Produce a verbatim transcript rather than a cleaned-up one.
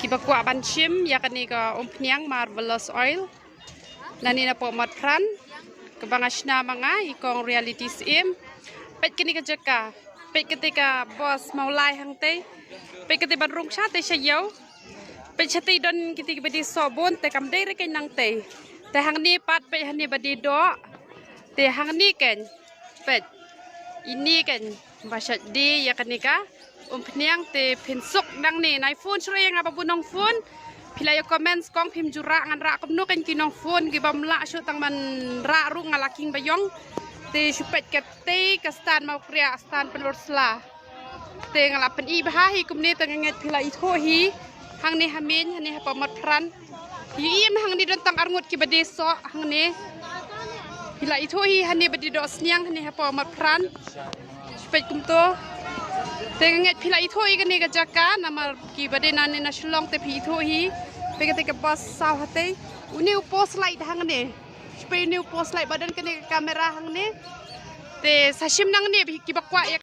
Kiba kwah ban shim ïa kane ka umphniang Marvelous Oil, nangne napoh Motphran, kaba nga shna ma nga i kong Reality Syiem. Peit kane ka jaka, peit kata ka bos Mawlai hangtei, peit kata ban rung shatei sha ïew. Peit shatei don kata kiba die soh bun, te kam dei re kane nangtei. Te hangne pat peit hangne ba die doh. Te hangne kane, peit, ine kane ba shait die ïa kane ka umphniang. Te phin suk nangne, nai phone shuh ïa nga ba bun nongphone. Phi la ïa comment kong phim ju rah, ngan rah kumno kane ki nongphone kiba ym lah shuh tang ban rah ruh nga la king ba ïong. Te shu peit katei ka stand Mawkriah, stand Pynursla. Te nga la pyni bha hi kumne, te nga ngeit phi la ithuh hi. Hangne ha Meiñ, hangne hapoh Motphran. Ïa im hangne don tang arngut kiba die soh hangne. Phi la ithuh hi hangne ba die doh sniang hangne hapoh Motphran. Peit kumto. Te nga ngeit phi la ithuh hi kane ka jaka, namar kiba dei nangne na Shillong te phi ithuh hi. Peit kata ka bos saw hatei. Une u post light hangne. Peit une u post light ba don kane ka camera hangne. Te sa shim nangne, kiba kwah ïa